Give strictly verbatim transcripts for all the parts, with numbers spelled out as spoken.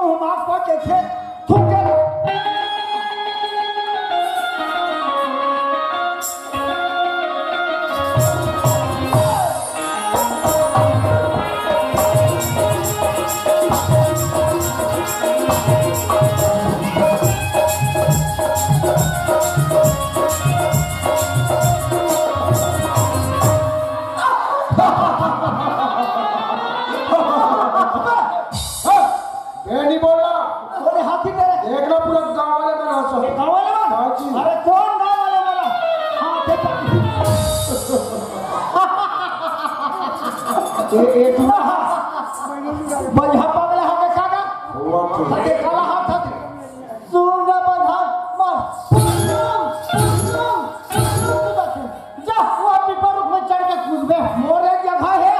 माफ कर देथे, थूके ला। ए, नहीं बोलना। अरे हाथी तेरे। देखना पूरा गांव वाले मन हंसो। ये गांव वाले मन? हाँ जी। अरे कौन गांव वाले मन? हाँ, देखो। ये, ये तू बढ़िया पगला है, देखा ना? हुआ तो। अरे काला हाथ है। सुन रे प्रधान, मार। जा, वो पीपर रुख में चढ़ के कूद बे। मोरे जगह है।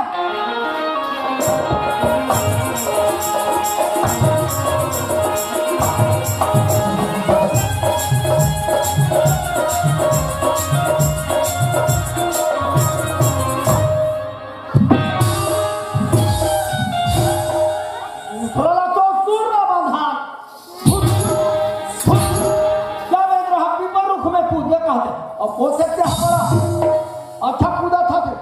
थोड़ा तो सुर ना बंधा। Foot, foot. जब एक रहा पीपर रुख में कूद ले कहते, अब हो सकते हमारा अच्छा कूदा था थे।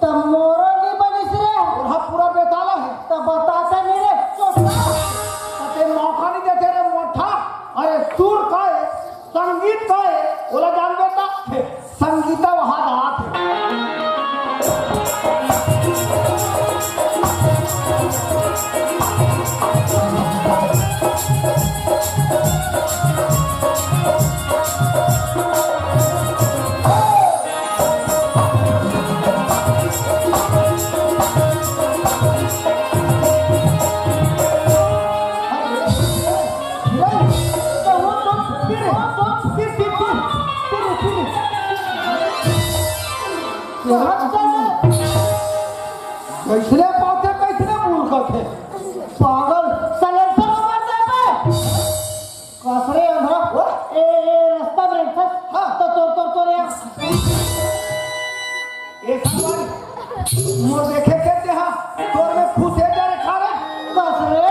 तब मोरो नहीं बनिस रे। और हाँ पूरा बेताला है। तब बताते नहीं रे, चोटा। तब ते मौका नहीं देते रे मोटा। अरे सुर का है, संगीत का है, बोला जान देता। संगीता वहां रात है। कैसने पाते, कैसने मूल करते? पागल, सलेंसर मार दे बे। कसरे अंधा, ए, ए, रास्ता में रखस, हाँ। तो तोर, तोर, तोर यार। ए संगवारी, मोर देखे के देहा, तोर में खुश हे जा रे खा रे। बस रे,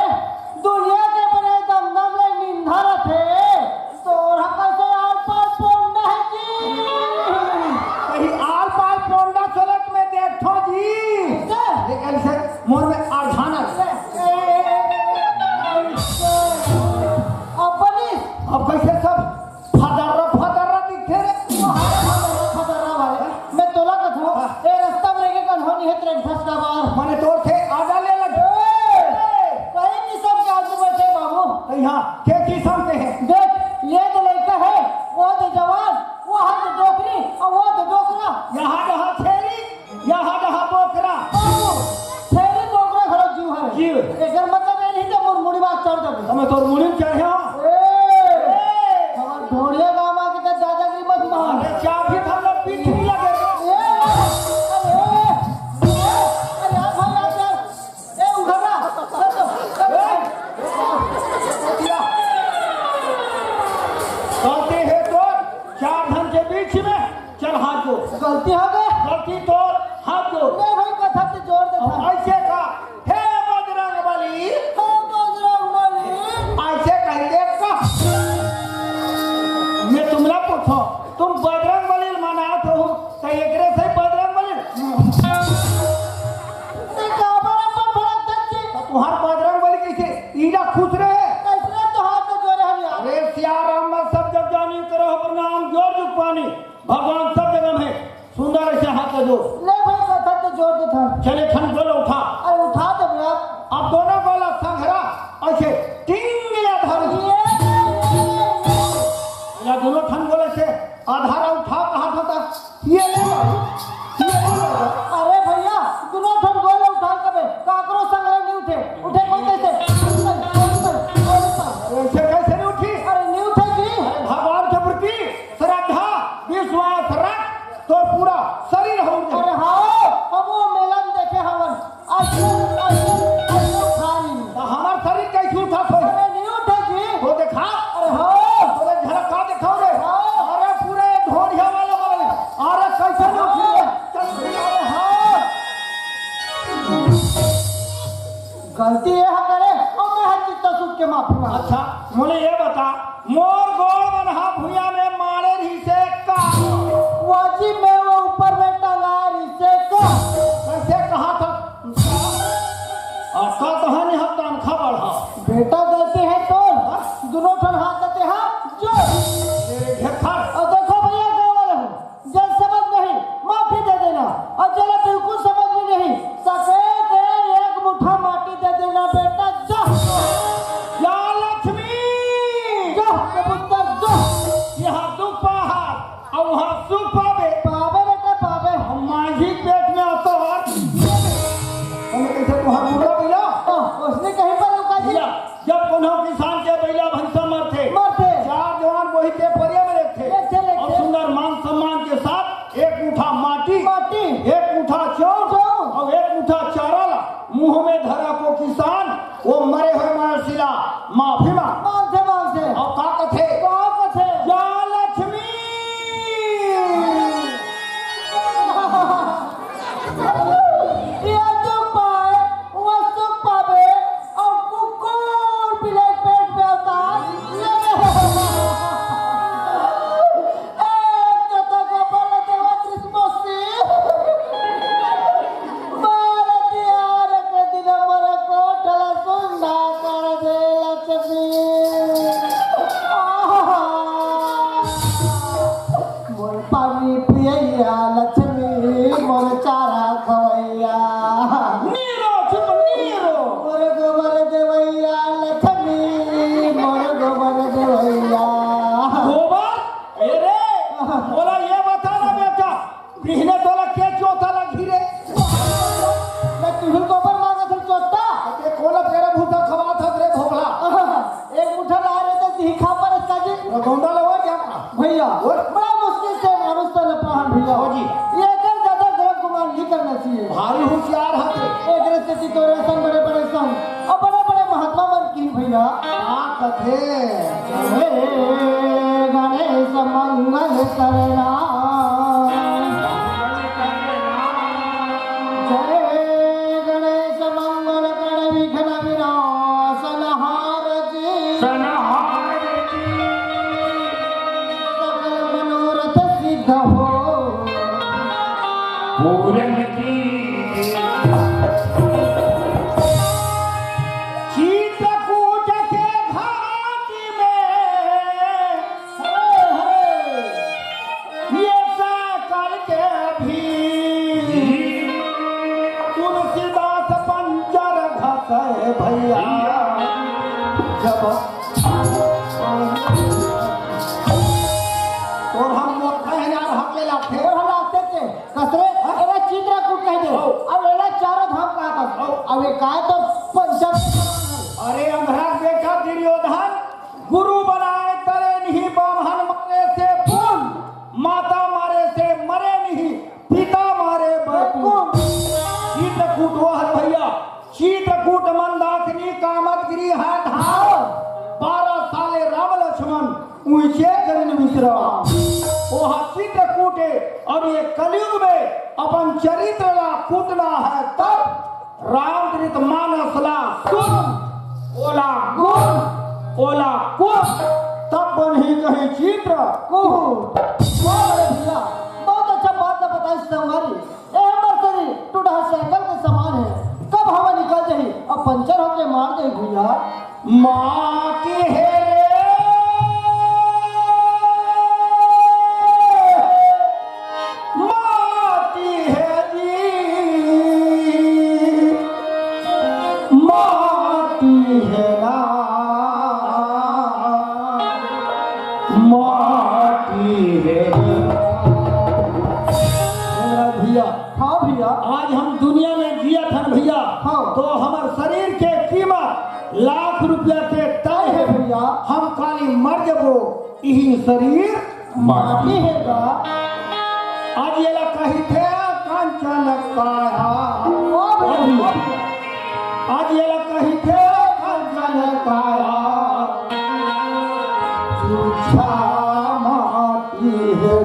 दुनिया के बने दम दम ले निंदा रथे। तोर हा कैसे आल पाल पोंडा है जी? कहीं आल पाल पोंडा चलत में देखो जी। कैसे? ये कैसे? मोर में आरझाना। ए, ए, ए, ए, ए, अब बनी। अब कैसे सब फदर्रा फदर्रा दिखथे रे? फदर्रा फदर्रा वाले। मैं तोला कथों, हाँ। ए रास्ता में रहिके कन्हो नहीं है तेरे फसला बार। मने तोर थे आधा ले लग। ए, कहीं नहीं सब के आजू बैठे बाबू। तो यहाँ के किसम के हैं? देख, ये तो लड़का है, वो तो जवान, वो हाथ डोकरी और वो तो डोकरा। यहाँ जहाँ छेरी, यहाँ जहाँ बोकरा। बाबू, छेरी बोकरा घलो जीव हवे। जीव। एकर मतलब ये नहीं कि मोर मुड़ी मा चढ़ जाबे। हमें तोर मुड़ी में चढ़े हो। ए, ए। हमार ढोड़िया गाँव आके तो दादागिरी मत मार। अरे, चाबी धर लो, पीठ नहीं लगे। ए, अरे, ए, अरे, यार, भाई, यार, यार। ए, उधर ना। ए, ए। कहते हैं तो चार धन के बीच में चल हाथ दो। गलती हो गई। गलती तो हाथ दो। नहीं भाई, कथा तो जोर दे था। ऐसे का, "हे बजरंग बली।" हे बजरंग बली। ऐसे कह दे का। मैं तुमला पूछो, तुम बजरंग बली मनात हो, तो एकरे से बजरंग बली। नहीं, काबर अपन भड़क दे। तो तुम्हार बजरंग बली कैसे? इला खुश रहे। कैसे तो हाथ में जोरे हम यार। अरे सिया राम में सब जग जानी, करो प्रणाम, जोर जुग पानी। भगवान सब जगह में सुंदर ऐसे हाथ का जोड़। ले भाई, कथा तो जोर दे था। चले, ठन गोला उठा। अरे उठा दे भैया। अब दोनों गोला संघरा ऐसे टिंग या धर। ये, ये, ये, ये। या दोनों ठन गोला से आधार उठा, कहाँ था, था? ये ले लो। ये ले लो। अरे भैया, दोनों ठन गोला उठा कबे, काकरो संघरा नहीं उठे। उठे कौन कैसे? ऐसे कैसे नहीं उठी? अरे नहीं उठे जी। अरे भगवान के प्रति श्रद्धा, विश्वास रख, तो पूरा शरीर हो जाए। अरे हाँ, हम वो मेला में देखे हवन। ऐसे, ऐसे, ऐसे उठा नहीं। तो हमार शरीर कैसे उठा था? अरे नहीं उठे जी। तो देखा? अरे हाँ। तो झलक का दिखाओ रे। हाँ। अरे पूरे ढोढ़िया वाला वाले। अरे कैसे नहीं उठी रे? हाँ। चल, अरे हाँ। गलती ये है करे, और मैं हर चित्त सुख के माफी मांग। अच्छा, मोला ये बता, मोर गोड़ मन हा भुइयां में मारे रहिसे का? वाजिब में वो ऊपर में टंगा रहिसे का? कैसे कहा था? अक्का तहां नहीं हा, तनखा बढ़ा। बेटा, गलती है तोर, दोनों ठन हाथ देते हैं, जो। तेरे घेखर। और देखो भैया, गाँव वाले हो, जल समझ नहीं, माफी दे देना, और जल बिल्कुल समझ में नहीं, सके के एक मुट्ठा माटी दे देना बेटा, जा। या लक्ष्मी! जा, कबूतर, जा। यहाँ दुख पाहा, और वहाँ सुख पावे। पावे बेटा, पावे। हम माझी पेट में आता है। हमें कैसे तुम्हारा टुकड़ा मिला? हाँ, उसने कहीं पर रुका जी। या, जब कोनो किसान के बइला भैंसा मरथे, मरथे। चार जवान वही के परिया में लेथे। लेथे, लेथे। और सुंदर मान सम्मान के साथ एक मुट्ठा माटी, माटी। एक मुट्ठा चाउर, चाउर। और एक मुट्ठा चारा ला मुंह में धरा को किसान, वो मरे हुए मनुष्य ला माफी मांग। मांगथे, मांगथे। और का कथे? का कथे? या लक्ष्मी! ये दुख पाए, वो सुख पावे, और कुकुर बिलाई पेट में आता। ए, जतको बल देवा क्रिसमसी। मार दिया रे के दिन मोर कोठला सुंदा कर दे लक्ष्मी। आहा। मोर पानी पियैया लक्ष्मी, मोर चारा खवैया। नीरो चुप नीरो। मोर गोबर देवैया लक्ष्मी, मोर गोबर देवैया। गोबर? ए रे, मोला ये बता ना बेटा, बिहने तोला के चोता लगही रे? मैं तुहू गोबर मांगत हूँ चोता। ते कोला पेरा भूसा खवात हस रे भोगला। एक मुट्ठा ला रे तो दिखा पर इसका जी। रतौंदा लवा क्या? भैया, बोल। बड़ा मुश्किल से मानुष तन पाहन भैया। हो जी। ये कर ज्यादा गलत गुमान नहीं करना चाहिए। भारी होशियार हते। एक रस्ते की तो रेशन बड़े बड़े संग और बड़े बड़े महात्मा मन की भैया। का कथे? हे गणेश मंगल करना। जय गणेश मंगल गण विघ्न विनाशन हार जी। सकल मनोरथ सिद्ध हो। पूरन की। चित्रकूट के घाटी में ये साकर के भी तुलसीदास पंजर घसे भैया। जब तोर हम मोथा है यार, हक ले लाथे। तोर हम लाथे के, कसरे, हाँ? एला चित्रकूट कह दे। हो। अब एला चारों धाम कहा था। हो। अब ये काय तो पंचम। अरे अंधरा बेटा दुर्योधन, गुरु बनाए तरे नहीं बाम्हन मारे से पुन, माता मारे से मरे नहीं, पिता मारे बैकुंठ। बैकुंठ। चित्रकूट वह भैया, चित्रकूट मंदाकिनी कामदगिरी है धाम। बारह साले राम लक्ष्मण उइचे करिन विश्राम। ओहा चित्रकूट हे, और ये कलयुग में अपन चरित्र ला कूटना है तब रामचरित मानस ला सुन, ओला गुण, ओला कुण, तब बनही कहीं चित्र कूट। वाह रे भैया, बहुत अच्छा बात बताइस संगवारी। ए हमर शरीर टूटहा साइकिल के समान हे, कब हवा निकल जाही अउ पंचर होके मार देही भैया। माटी हे रे, माटी हे जी, माटी हे ना, माटी हे ना। भैया, हाँ भैया। आज हम दुनिया में जियत हन भैया, हाँ। तो हमर शरीर के कीमत लाख रुपया के तय हे भैया। हम काली मर जबो, इही शरीर माटी हे गा। आज येला कहिथे कंचन काया। ओ भैया। आज येला कहिथे कंचन काया। तुझा माटी हे।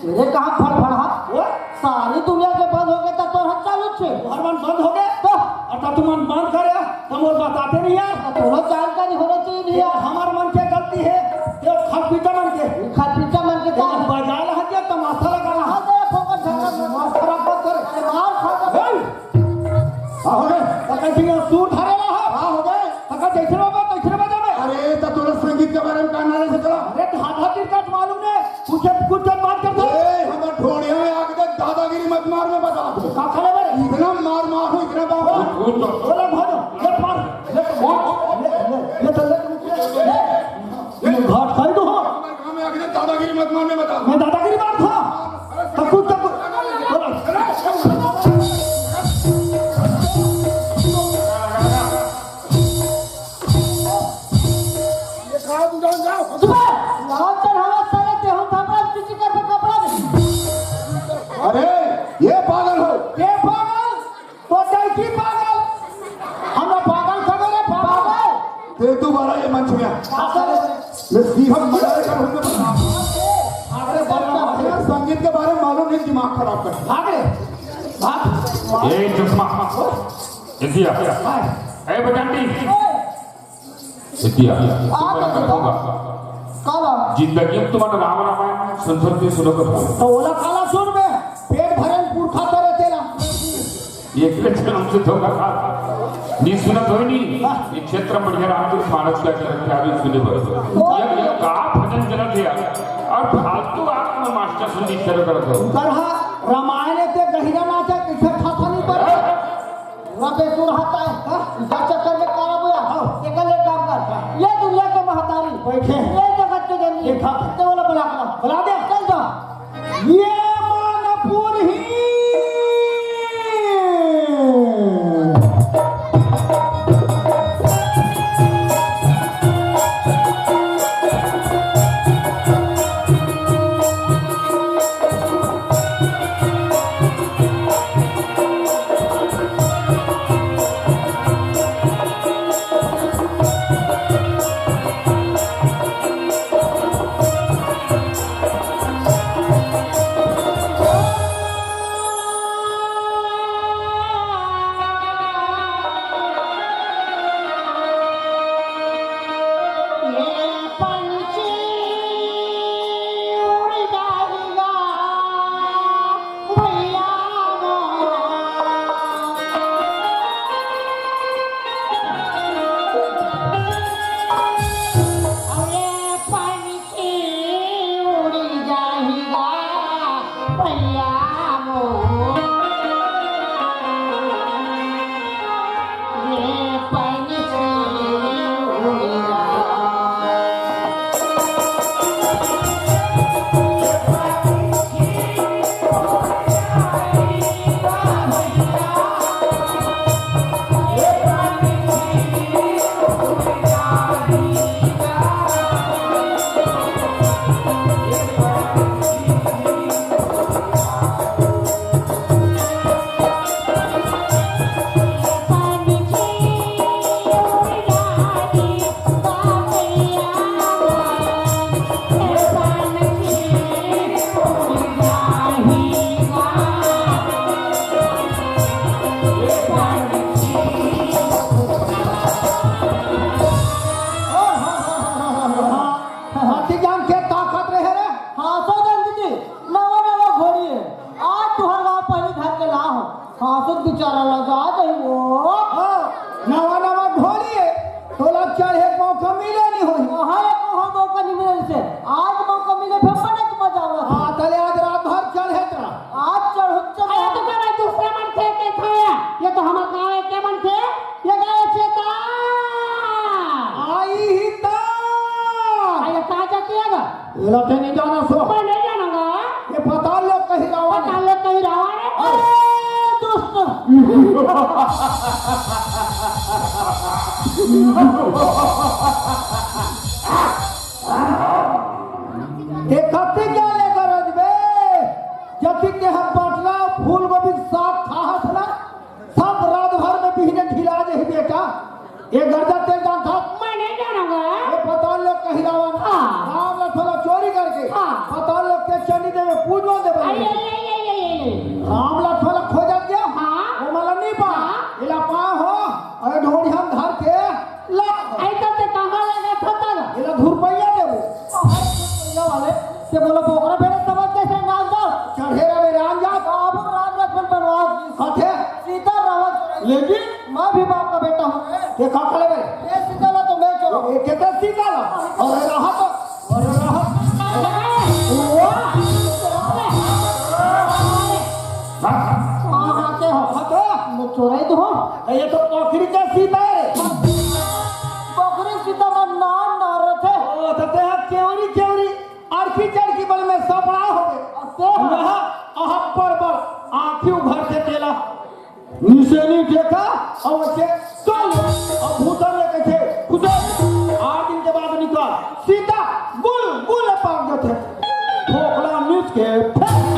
तेरे कहाँ फड़फड़ा? वो? सारी दुनिया के बंद हो गए, तब तोर चालू छे। हर मन बंद हो गए? तो? और तब तुम मन बंद करे, तुम और बताते नहीं यार। तो तोरो जानकारी होना चाहिए नहीं ये यार। हमार मन के गलती है, ये खरपीटा मन के। खरपीटा मन के ये का? बजा रहा है, तमाशा लगा रहा है। हाँ, तो फोकट झटका दे। मार खराब मत कर। अरे मार खा ए! का हो गए? पकड़ के यहाँ सूर धरे रहा है। का हो गए? पकड़ जैसे बाबा, तैसे बजा में। अरे, तो तोरा संगीत के बारे में का knowledge है तोरा? अरे, धाधा तीर का मालूम नहीं। कुछ, कुछ जब बात करता है। ए, हमर ढोड़िया में आके देख, दादागिरी मत मार, मैं बता दूं। का करे बे? इतना मार मार हूँ, इतना बाबा। बोला, भाजो, ले मार, ले, ले, ले, ले, ले, ले, ले, ले, ये घाट खाई तो हो। हमर गांव में आके देख, दादागिरी मत मार, मैं बता दूं। मैं दादागिरी मार था। तब कुछ, तब कुछ, बोला। ये कहाँ बुझाऊं जाओ? सुबह, लाओ चढ़ावा साले, देहू थापड़ा, किसी का तो कपड़ा नहीं। अरे, ये पागल हो। ये पागल? तो जैसी पागल? हम पागल खबर है, पागल। ते दोबारा ये मंच में आ। पागल। मैं सीधा मर्डर करूंगा। अरे, बड़ा संगीत के बारे में मालूम नहीं, दिमाग खराब कर। भाग रे, भाग। ए, चश्मा। इतिया। ए, बजंती। इतिया। आ, सुन, मैं कथों गा। काला। जिंदगी में तुम्हारा राम रामायण सुन, सुन के सुनो कथों। तो ओला काला सुन बे, पेट भरन पुरखा करे तेला। ये के जन्म से धोखा खा। नी सुनत होई नी। ये क्षेत्र बढ़िया राम के मानस का चरित्र क्या भी सुने बर। ये, ये का भजन चलत है यार। और फालतू आप में मास्टर सुन दी शुरू कर दो। करहा रामायण ते गहिरा नाचा किसे खाता नहीं पर। रबे तू रहता है, हाँ? इधर चक्कर में काला बोया, हाँ। एक ले काम कर। ये दुनिया के महतारी, बैठे हैं। ये जगत के जननी, देखा। ते वाला बुला, बुला दे, चल जा। ये मानपुर ही। हाथी जान के ताकत रहे रे। हाँ, सो जान दीदी, नवा नवा घोड़ी है। आज तुहर गाँव पहली घर के ला हो। हाँ, सो बेचारा लजा जाई वो। हाँ, नवा नवा घोड़ी है। तोला चढ़े के मौका मिले नहीं होई। हाँ, एक मौका, मौका नहीं मिले से। आज मौका मिले, फिर बड़ा मजा आवा। हाँ, तले आज रात भर चढ़े तेरा। आज चढ़, चढ़। अरे, तो क्या भाई, दूसरा मन थे के खाया? ये तो हमारा गाँव है, क्या मन थे? ये गए चेता। आई ही ता। अरे, कहाँ जाती है गा? ये लौटे नहीं जाना सो। मैं नहीं जानूंगा। ये पता लोग कहीं रहा है। पता लोग कहीं रहा है। अरे, दुष्ट। ते कते क्या लेकर रजबे? जति के हम बटला फूल गोभी के साग खाहत ना, सब रात भर में बिहने ढिला जही बेटा। ये गर्दा तेल जानता? मैं नहीं जानूंगा। ये पता लोग कही रावण। हाँ। राम लखन ला चोरी करके हाँ। पता लोग के चंडी देवे पूजवा देवे। अरे, अरे, अरे, अरे, अरे, अरे। राम लखन ला खोजत गया। हाँ। वो मला नहीं पा। हाँ। इला पा हो, अरे ढोड़ी हम धर के ला। ऐसा ते कहाँ लगा था तारा? इला धुरपैया देबो। अरे धुरपैया वाले, ते बोलो बोकरा भेड़े समझ के से नाम दो। चढ़े रहे राम जा। बाबू राम लखन बनवास जी। साथे। सीता रावण। लेकिन मैं भी बाप का बेटा हूँ। ये का खड़े बे? ये सीता ला तो मैं चलो। ये कितना सीता ला? अरे रहा तो, अरे रहा। वाह। कहाँ आते हो? हाँ तो। मैं चोराई तो हूँ। ये तो पोखरी का सीता है। पोखरी सीता मन नान ना रथे। ओ, तो ते हाथ केवरी, केवरी, अड़की चड़की बल में सपड़ा हो गए। अब ते हो। वहाँ अहप्पर पर आँखी उभर के तेला। निसेनी देखा, अउ ओके चल, अउ भूतन ले कथे, खुदे, आठ दिन के बाद निकल, सीता गुल, गुल पाक जथे। फोकला नीच के, फेंक,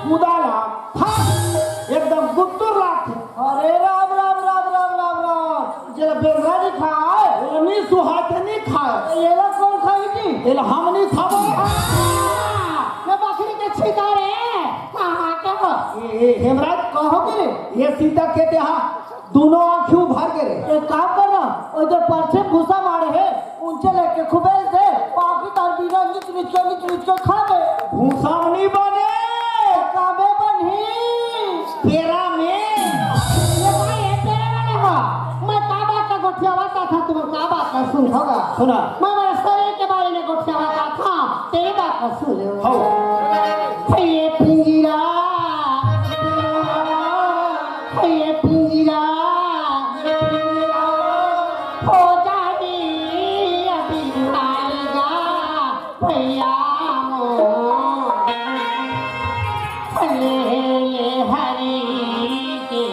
कुदाला, फांक, एकदम गुत्तुर लागथे। अरे राम, राम, राम, राम, राम, राम। जेला बेंदरा नहीं खाए। वो नहीं सुहाते नहीं खाए। तो ये लोग कौन खाई जी? ये लोग हम नहीं खाबो। हाँ, मैं बकरी के छीता रे। हाँ, हाँ, क्या हो? ए, ए, हेमराज, कहो के रे? ये सीता के तेहा दोनों आँखी उभर के रे। एक काम कर ना, वो जो पर्चे भूसा मारे है, उनसे लेके खूबे से पाकी तार बीना निच निच के, निच निच के खा दे। भूसा नहीं बने। कामे बनही। तेरा में। ये भाई, ये तेरे वाले हो। मैं का बात का गोठियावा था, तुम का बात का सुन। होगा। सुना। मैं मेरे शरीर के बारे में गोठियावा था, तेरी बात का सुन ले। हो। ये पिंजरा। ये पिंजरा हो जाही अभी खाएगा भैया मोर। ले ले हरी के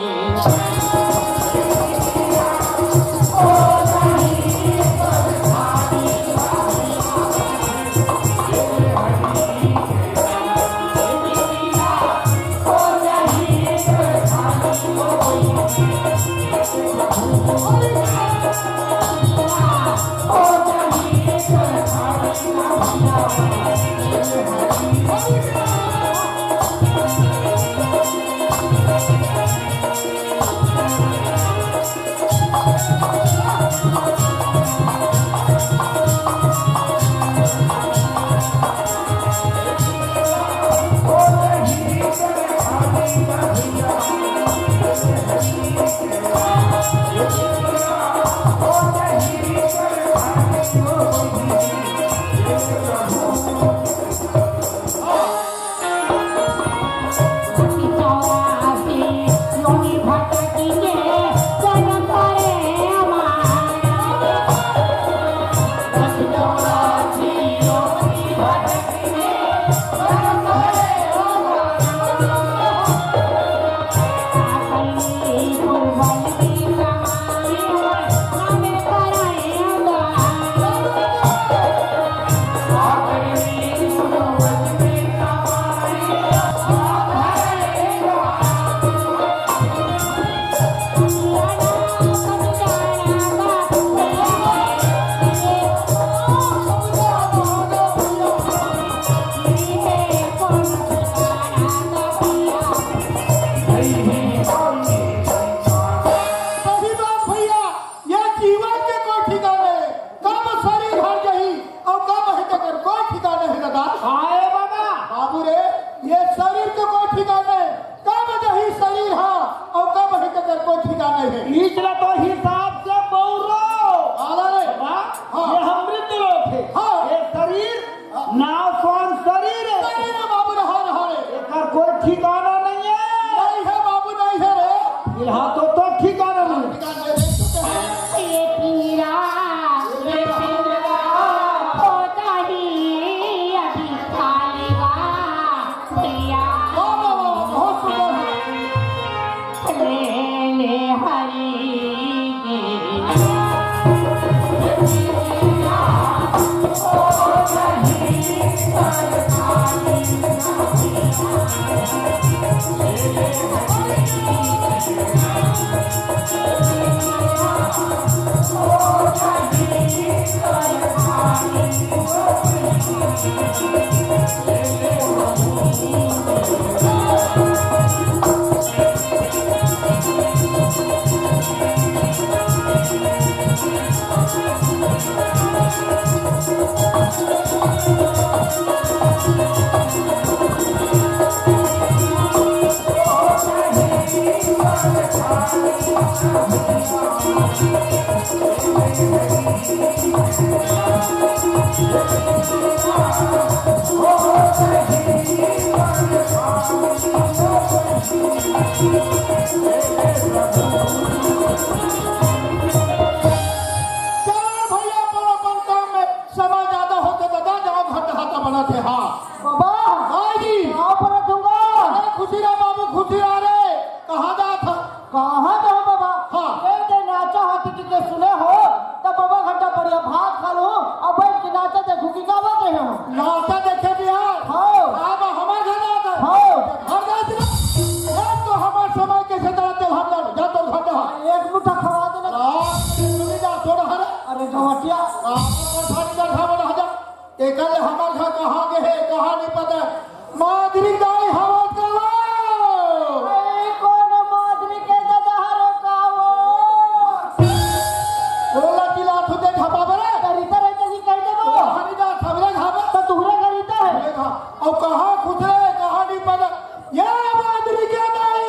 सही बात भैया, ये जीवन के कोई ठिकाना नहीं, कब शरीर हर जही अउ कब हे तेकर कोई ठिकाना नहीं दादा। हाय बाबा। बाबू रे, ये शरीर के कोई ठिकाना नहीं, कब जही शरीर हा अउ कब हे तेकर कोई ठिकाना नहीं। इचला तो हिसाब से बौरो। आला रे। बाबा, हाँ। ये अमृत लोक है। हाँ। ये शरीर नाशवान शरीर है। नहीं रे बाबू, रहा, रहा रे। एकर कोई ठिकाना नहीं है। नहीं है बाबू, नहीं है रे। फिलहाल तो, तो ठिकाना नहीं। ठिकाना नहीं रे। ये पीरा, ये पीरा, हो जाही अभी खाली बा, भैया। वाह, वाह, वाह, बहुत सुंदर। ले, ले, चलो भैया, अपन अपन काम में समय ज्यादा होथे, दादा, जाओ घर डहार बनत हे। हाँ। बाबा, हाँ जी। कहाँ पर रखूंगा? अरे खुशी रह बाबू, खुशी रह रे। कहाँ जात ह? कहाँ जाओ बाबा? हाँ। ए दे नाचा हाथी जी के सुने हो, तब बाबा घंटा बढ़िया भात खा लो, अब बैठ के नाचा देखू की का बात है हम? नाचा देखे बिहार। हाँ। अब हमार घर जात ह। हाँ। घर जात ह। अब तो हमार समय कैसे चलत हे, हम जा, जा तो घर जा। एक मुट्ठा खवा देना। आ, सुनी जा, छोड़ हरे। अरे गवटिया। आ, सारी जा खा बना जा। एकर ले हमार घर कहाँ गे हे, कहाँ नहीं पता। मादरी दाई हवत का वो? अरे, कौन मादरी के ददा हरो का वो? ओला तिला थुते खपा बरे। तरी तरे जगी कह देबो। हरी दा सबरे खाबे। तो तुहरे घर इता है। देखा, अब कहाँ खुसरे, कहाँ नहीं पता। ये मादरी के दाई।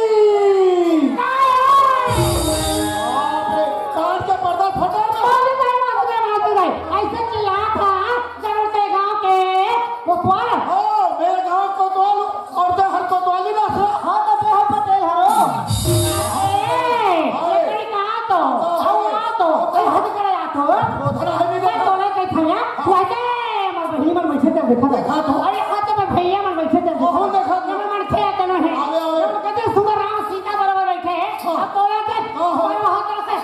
बाप रे, कान के पर्दा फटा ना। मादरी दाई, मादरी दाई, मादरी दाई। ऐसे चिल्लात ह, जरूर ते गांव के कोतवाल। हाँ, मैं गांव कोतवाल हूँ, और ते हर कोतवाली ना सो। हाँ, तो ते हम पटेल हरो। ए, अरे। ये कहीं कहाँ तो? हाँ, आओ, हाँ। आओ तो। आओ। ए, हट करे आ तो। वो धरा है नहीं मैं देखा। तो नहीं कहीं था ना। हाँ। तू आके, मर बहिनी मन बैठे थे, देखा था। देखा तो। अरे, हाँ, तो मैं भैया मन बैठे थे, देखा। ओहो, देखा तो। ये मन थे, तो नहीं है। आवे, आवे। हम कहते सुंदर राम सीता बराबर बैठे हैं। हाँ। अब तो ना थे, हाँ, हाँ। और वहाँ तरफ से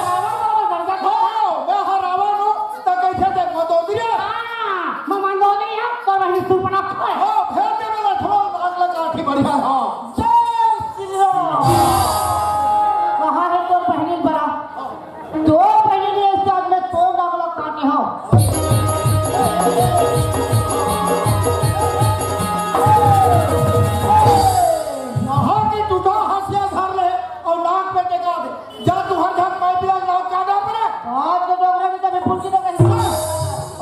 रावण बराबर गरजा करता। हो, मैं हा रावण हूँ, त कैसे देखो दो दिया? हाँ, मैं मंदोदरी हूँ, तो वही सुपना खोए। हो, फेर दे मेरा थोड़ा नाक लगा के बढ़िया, हाँ। जय श्री राम। कहाँ है तोर बहिनी बड़ा? तोर बहिनी ने इस साथ में तोर नाक लगा काटे हो। यहाँ की टूटा हंसिया धर ले और नाक पे टिका दे। जा तुहर घर पाइप लाइन लाओ, का नाम रे? आज के डोकरा की तभी फुल्की तो कहीं।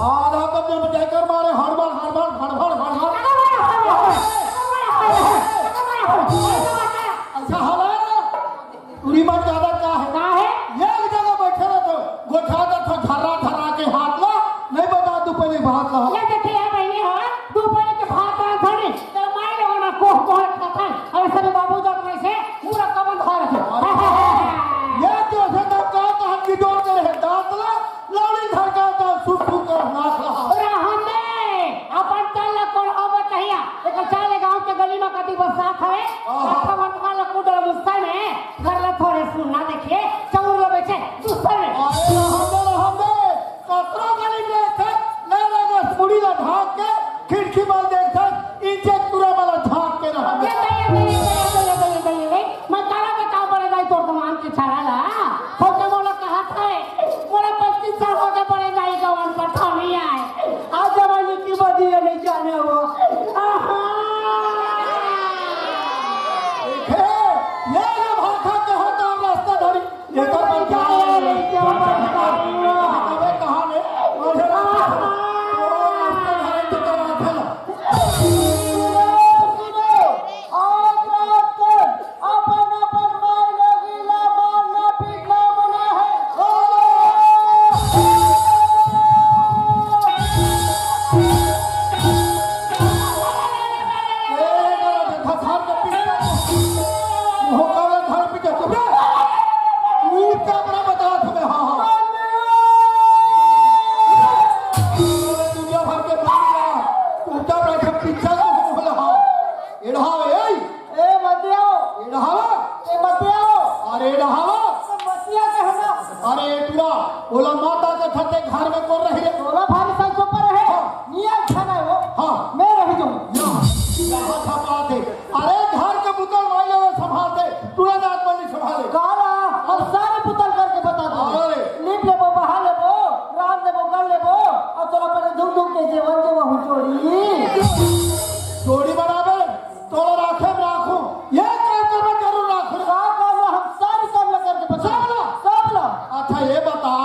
आज आप जब टैंकर मारे, हड़बड़, हड़बड़, हड़बड़, हड़बड़। अच्छा हालात है। पूरी बात ज्यादा का है? का है? ये एक जगह बैठे रहे तो गोठा तो था धर्रा धर्रा के हाथ ला, नहीं बता तू पहले बात ला। ये देखिए यार बहिनी, हाँ, तू पहले के भात ला धरी, तेरे माई लोगों ने कोह कोह खात है, और सभी बाबू जात में से पूरा कमन खा रहे। ये तो से तब कहा था हम निचोड़ कर है, दांत ला, लाड़ी धर का था, सुख सुख कर नाच रहा। रहन दे, अपन तन ला कोन अब कहिया, एक चाले गांव के गली में कभी बरसात है, आहा। कथा मन खा ला कूदल गुस्सा में, कर ला थोड़े ए डहावा। समस्या के है ना? अरे ए टुरा, ओला माता के थते घर में कोन रही रे? तोला भारी संसो पर है। हाँ। निया खाना है वो। हाँ। मैं रही जाऊँ। या, यहाँ छपा दे। अरे घर के बुतल माई ले संभाल दे। टुरा जात वाली संभाले। काला, अब सारे बुतल करके बता दो। अरे। लीप लेबो, बहा लेबो, राम लेबो, गल लेबो, और तोला पर धुक धुक के जेवन जेवन हो चोरी। जोड़ी बनावे। तोला राखे में राखूं, ये काम करना जरूर राखूं। का काम ला हम सारी काम ला करके बता। सब ला? सब ला। अच्छा, ये बता,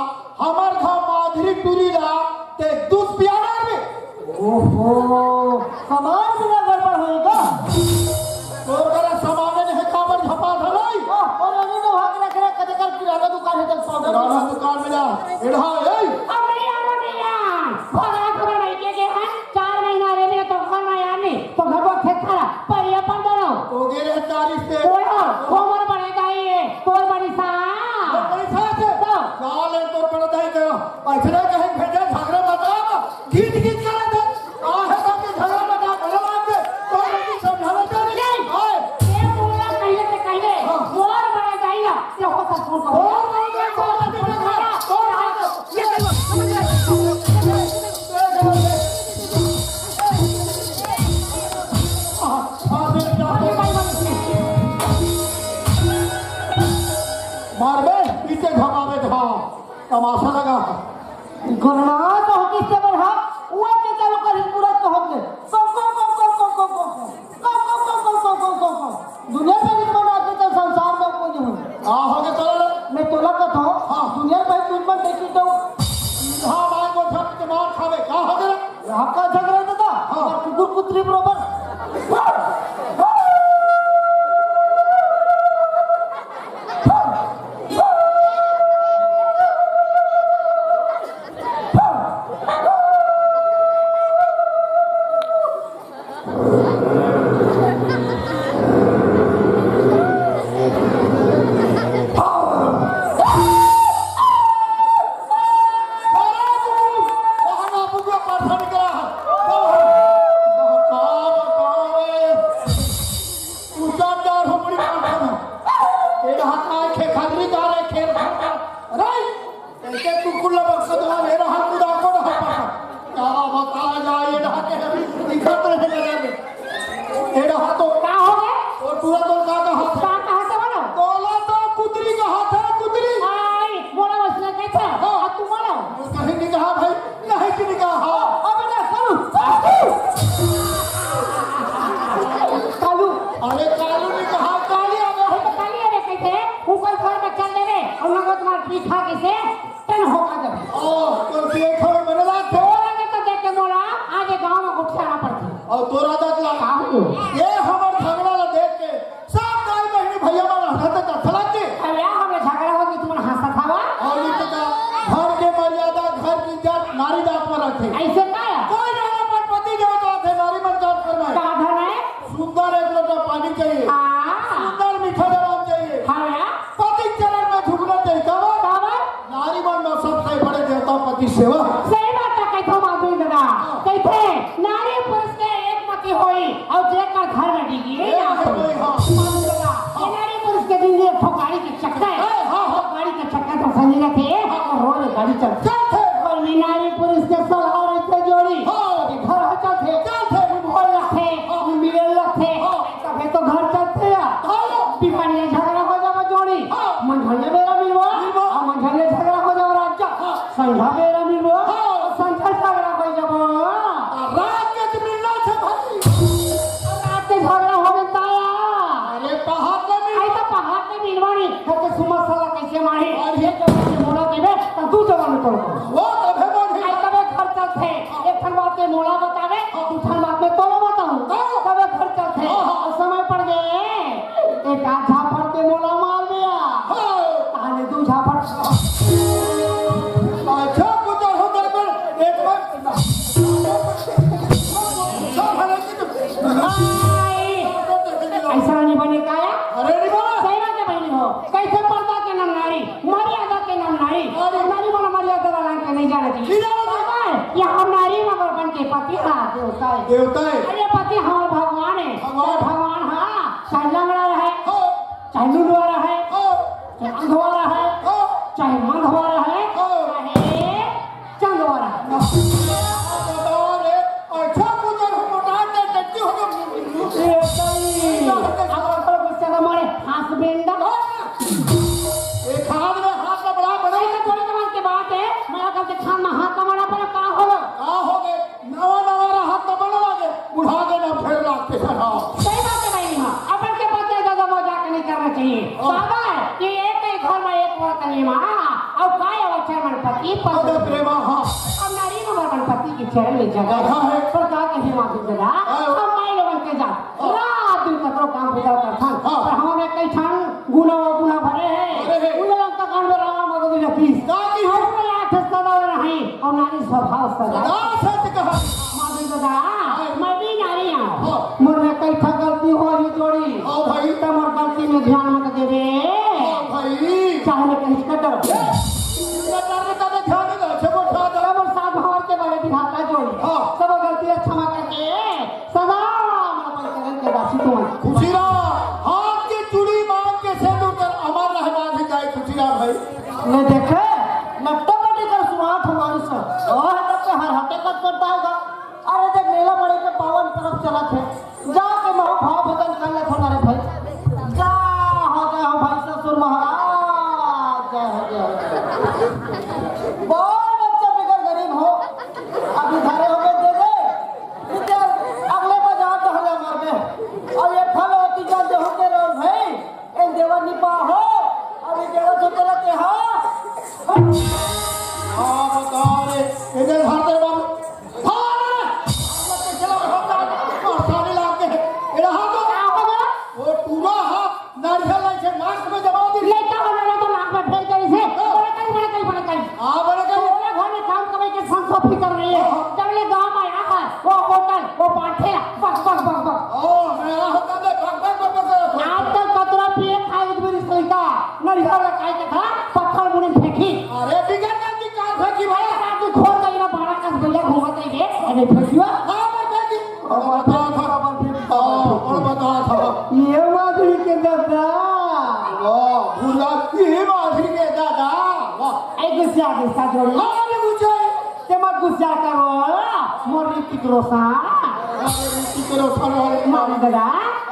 हमर घर माधुरी टूरी ला ते दूध पियाना भी? ओहो, सामान भी ना गड़बड़ होएगा। तोर करा सामान नहीं है, काबर झपा धराई? ओह, और नहीं तो वहाँ के रख रख कदे कर किराना दुकान है, जब पाउडर। किराना दुकान में जा, एढ़ा, ए। अब नहीं आ रहा, नहीं आ। भगा थोड़ा नहीं के, के है। चार महीना रे मेरे तो घर में आने, तो घर को खेत खा, पर ये पर दो। ओ गे रे तारीफ से। ओए हो, वो मोर बड़े दाई है, तोर बड़ी सा। तोर बड़ी सा से? तो? चाल है तोर बड़ा दाई करो। ऐसे नहीं कहीं भेजे झगड़ा मचा, गीत गीत कर दे। आ है सब के झगड़ा मचा, भले बात है। तो नहीं समझाना चाहिए। नहीं। हाय। ये बोला कहीं से कहीं। हाँ। मोर बड़े दाई ना, ये हो सब सुन। मोर बड़े दाई, मोर बड़े दाई, मोर बड़े दाई। ये समझ गए। मारबे, पीछे घमावे था, तमाशा लगा। गणना तो होती से बढ़ा, वो के चालू कर पूरा तो होते। कम, कम, कम। दुनिया से दुश्मन आदमी तो संसार में कोई नहीं। आ, हो गए तोला। मैं तोला का था। हाँ। दुनिया में दुश्मन देखी तो। हाँ, भाई, वो झट के मार खावे। का हो गया? यहाँ का झगड़ा दादा? हाँ। और कुकुर कुतरी बराबर। कैसे कुकुर ला बक्सा दवा ले रहा, कुदा को रहा पापा। क्या बताया जाए, ये ढाके दिखत रहे नजर में। ये रहा तो का हो गए? वो पूरा तो का कहा था? का कहा था बोलो? बोला तो कुतरी कहा था, कुतरी। आई, बोला उसने कैसे? हाँ। आ, तू बोलो। कहीं नहीं कहा भाई, नहीं कि नहीं कहा। हाँ। अब ना, कालू। कालू। अरे कालू नहीं कहा, काली आ गया। अरे तो काली आ गया कैसे? ऊपर घर में चल ले रे, और लोगों तुम्हारा पीछा कैसे? तन होका जब। ओ, तो ये खबर मैंने ला दे। तोर आदत तो देख के मोला, आज ये गांव में उठ के आना पड़ता। और तोर आदत ला। का हो? ये हमर झगड़ा ला देख के सब दाई बहिनी भैया मन हंसत अच्छा लगते। अरे हमरे झगड़ा हो गई, तुमन हंसत हवा। और ये तो का, घर के मर्यादा, घर की इज्जत नारी जात में रखे। ऐसे का है? कोई नारा पर पति देवता थे, नारी मन जात पर में। का धन है? सुंदर एक लोटा पानी चाहिए। हाँ। सुंदर मीठा जवाब चाहिए। हाँ भैया। पति चरण में झुकना चाहिए। काबर? काबर? नारी मन में सबसे बड़े देवता पति सेवा। सही बात है, कैथो माधुरी दादा। हाँ। कैथे नारी पुरुष के एक मति होई, और जेकर घर में डिगी ये ना है होई। कोई, हाँ। माधुरी दादा, ये हाँ। नारी पुरुष के जिंदगी एक ठो गाड़ी के चक्का है। हाँ, हाँ, हाँ। गाड़ी के चक्का तो सही रखे, हाँ। और रोज गाड़ी चलती। चलते। और ये नारी पुरुष के सलाह रहते जोड़ी। हाँ। ये घर हो चलते। चलते। भोर रखे, हाँ। मिले रखे। हाँ। तभे तो घर चलथे यार। हाँ। बिहान ले झगड़ा हो जावा जोड़ी। हाँ। मंझले बेरा मिलवा। मिलवा। आ मंझले झगड़ा हो जावा रात का। हाँ। संझा बेरा मिलवा। हाँ। संझा झगड़ा हो जावा। आ रात के तो मिलना थे भाई। आ रात के झगड़ा हो गया ताया। अरे पहाड़ में मिल। आई तो पहाड़ में मिलवा नहीं। घर के सुमत साला कैसे मारे? अरे ये तो बोला देवे, तो तू जवान तोड़। वो तभे बोल। आई तबे घर चलथे। एक ठन बात के मोला बतावे, दू ठन बात में तोला बताऊं। हाँ। तबे घर चलथे। हाँ, हाँ। और समय पड़ गए, एक आध झापड़ के मोला मार दिया। हाँ। ताने दू झापड़। अच्छा, कुछ हो गड़बड़, एक बार। आई। ऐसा नहीं बने काया? अरे, नहीं बना। सही बात है, बहनी हो। कैसे पर्दा के नाम नारी? मर्यादा के नाम नारी। अरे। नारी मन मर्यादा वाला के नहीं जाना चाहिए। नहीं जाना चाहिए। बाबा, ये हम नारी मगर बन के पति हा देवता है। देवता है। अरे पति हमारा भगवान है। भगवान। भगवान हा, चाहे लंगड़ा रहे, हाँ। चाहे लुलवा रहे, हाँ। प्रेमा, अउ काय अवत हे मन पति पर। अरे प्रेमा, हाँ। अब नारी मन मन पति के चरण में जगह हे। पर का कहे माधुरी ददा, हाँ। हम माई लोगन के जात, हाँ। रात दिन कतरो काम बुता करथन, हाँ। पर हमन कई ठन गुना अउ गुना भरे हे। अरे हे। उन लोगन का कान में रावण मगो भी लतीस। का की हो? हमन आठ सदा रही, अउ नारी स्वभाव सदा। सदा सच कहा। माधुरी ददा, हाँ। मैं भी नारी हूँ। हाँ। मोर में कई ठा गलती होही जोड़ी। हाँ भाई। त मोर गलती में ध्यान मत देबे। हाँ भाई। चाहे मैं कहीं का डर। ए, ये डर में तने ध्यान नहीं दे, छे को ठा दे। मोर साथ भंवर के बड़े विधाता जोड़ी। हाँ। सब गलती ला क्षमा करके सदा मोर चरण के दासी तुम। खुशी रहा, हाथ के चूड़ी मांग के सिंदूर कर अमर रहे माधुरी दाई, खुशी रहा भाई। ले देखे, लट्टा पट्टी कर सुनात हमारी से। ओह, तब से हर हटे कट करता होगा। अरे देख, मेला बड़े के पावन पर्व चलत हे, जाके महू भाव भजन कर ले हमारे भाई। जा हो, जा हो भाई ससुर महाराज, जय हो, जय हो। बहुत बच्चे बिगड़ गरीब हो, अभी धरे हो गए दे दे, इधर अगले बाजार टहले मर गए। अब ये फल होती जा देहु के रहो भाई, ए देवर निपा हो, अभी देवर तो तेरा के हो। हाँ, बता रे, इधर धर दे बाबू। हाँ, रे! हाँ, रे, चला, हाँ, हाँ, हाँ, सारे लाग के। एड़ा हाँ तो। का हो गया? वो टूरा हा, नारियल लाई से नाक में दबा दी। लइका हो गया तो नाक में फेंक दे इसे। हाँ। बड़े कहीं, बड़े कहीं, बड़े कहीं। हाँ, बड़े कहीं। तोरे घर में काम कमाई के संसो फिकर नहीं है। हाँ, हाँ। जब ले गाँव में आया है, वो बोतल, वो पाठे, बक, बक, बक, बक। ओ, मैं यहाँ होता तो बक, बक, बक, बक करत होता। आजकल कतरा पिए खाए उठ भी रिश्ते का। नारियल ला काय कथा, पत्थर मुड़ी फेंकी। अरे, बिगड़ गया जी, का फेंकी भाई? आज तू खोल गई ना, बारह का भैया घूमत है ये। अरे, फेंकियो। हाँ, मैं फेंकी। और बता था, और बता था। ये माधुरी के दादा। वाह, भूला, ये माधुरी के दादा। वाह। ऐ गुस्सा, गुस्सा जोड़ी। हाँ, अरे, गुस्सा। ते मत गुस्सा करो, मोर ऋतिक रोशन। अरे, ऋतिक रोशन वाले। माधुरी दादा,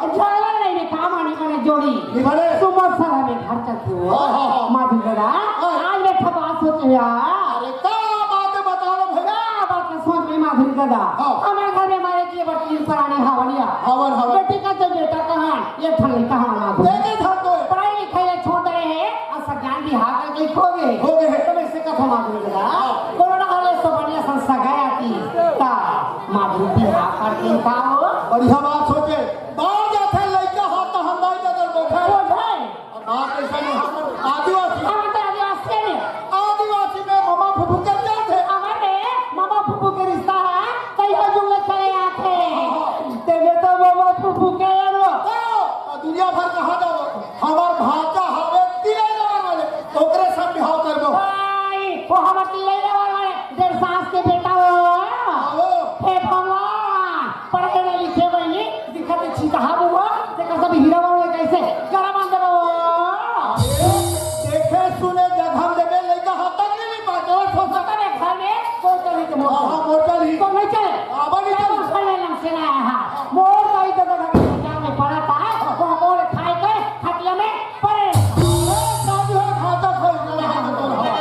झाला नहीं रे, काम आनी बने जोड़ी। नहीं बने। सुमन सर हमें घर चलते हो। हाँ, हाँ, हाँ। माधुरी दादा, हाँ। आज मैं ठपा सोच गया। अरे, का बात है, बता लो भैया। का बात है, सोच में माधुरी दादा। हाँ। हमारे घर में हमारे के बच्ची पुरानी हावलिया। हावन, हावन। बेटी का तो बेटा कहाँ? ये ठल्ली कहाँ माधुरी? देखे था तो। पढ़ाई लिखाई छोड़ रहे हैं, और सज्ञान भी हाथ में खो गए। खो गए। तो मैं से कथा माधुरी दादा। हाँ। कोरोना वाले तो बढ़िया संस्था गया थी। ता माधुरी बिहाव करके का हो? बढ़िया बात सोचे। बाहर जाते लइका हाथ तो हंदाई दे दे बैठे। बैठे। और बात ऐसा नहीं, हम आदिवासी। हम तो आदिवासी हैं। आदिवासी में ममा फूफू के जात है। हमारे ममा फूफू के रिश्ता है, कई हो जुमले चले आते। हाँ, हाँ। ते में तो ममा फूफू के यारो। तो दुनिया भर कहाँ जाओ? हमार भांचा हवे तिलैया वाले, ओकरे से बिहाव करबो। भाई, वो हमार तिलैया वाले, डेढ़ सास के बेटा हो। आओ। हे भगवान, पढ़े ना लिखे बनी, दिखत छिटहा बुआ, तेकर सब हीरा वाले कैसे गरम अंदर हो। देखे सुने जगह देवे लइका हाथ तक नहीं पाते, और सोचता है घर में कोई चली के मोर। हाँ, हाँ, मोर चली। तो नहीं चले। हाँ, बनी चली। तो घर में लमसे ना आया है। मोर भाई तो घर के जाल में पड़ा था, वो मोर खाए के खटिया में पड़े। अरे, शादी हो, खाता खो, चला, हाँ, हाँ, हाँ।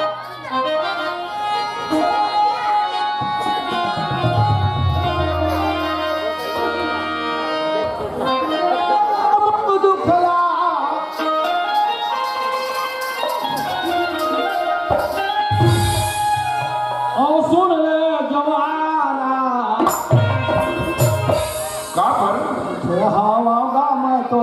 अउ सुन ले जवारा। का पर? हवा गा मैं तो।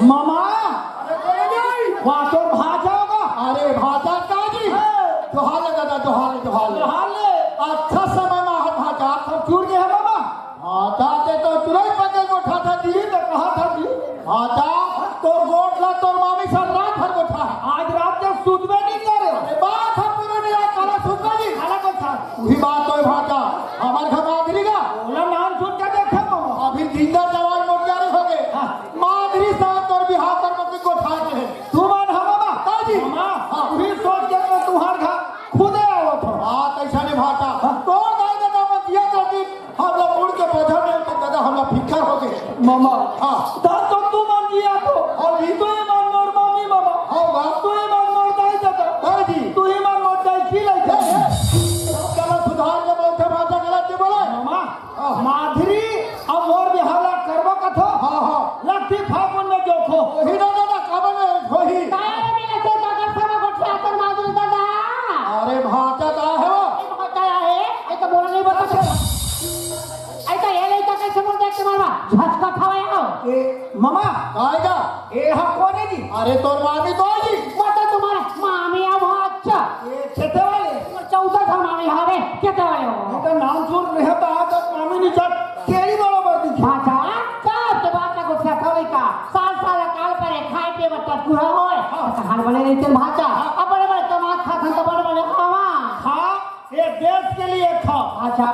मामा, अरे, कोई नहीं। वाह, तोर भांचा होगा। अरे, भांचा का जी? हाँ। जोहार ले दादा, जोहार ले, जोहार ले। जोहार ले। अच्छा समय में हर भांचा। सब चूर गए हैं मामा। भांचा ते तो तुरंत बजे गोठा था जी, तो कहा था जी। भांचा, तोर गोठ ला तोर मामी सर रात भर गोठा है। आज रात के सूतबे नहीं अरे तोर मामी तो आही। मतलब तुम्हारा मामी अब अच्छा। ये खेते वाले? चौदह ठो मामी हवे, खेते वाले हो। ये तो नाम सुन रहे तो आज तक मामी नहीं चल, केरी बड़ो बड़ी। भांचा, का के बात का गुस्सा थोड़ी का? साल साल अकाल परे, खाए पिए बर टटकुरा होए। हाँ। कहान बने रहिथे भांचा। हाँ। अब बड़े बड़े कमात खात हन तो बड़े बड़े खावा। हाँ, ये देश के लिए खाओ। अच्छा,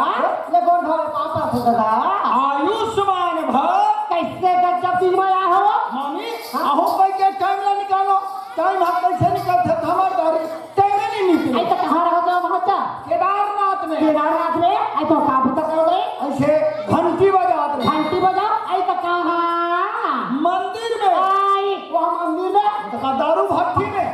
ले कौन खावे पापा से दादा? आयुष्मान भव। कैसे गजब दिन में आए हो? मामी, हाँ? अहो कोई के टाइम ना निकालो। टाइम हम कैसे निकालते? हमारे दारी टाइम ही नहीं निकले। ऐसा कहाँ रहो तो भांचा? केदारनाथ में। केदारनाथ में? ऐसा का बुता करोगे? ऐसे घंटी बजात रहे। घंटी बजाओ, ऐसा कहाँ? मंदिर में। आई, वहाँ मंदिर में? तो का दारू भट्टी में।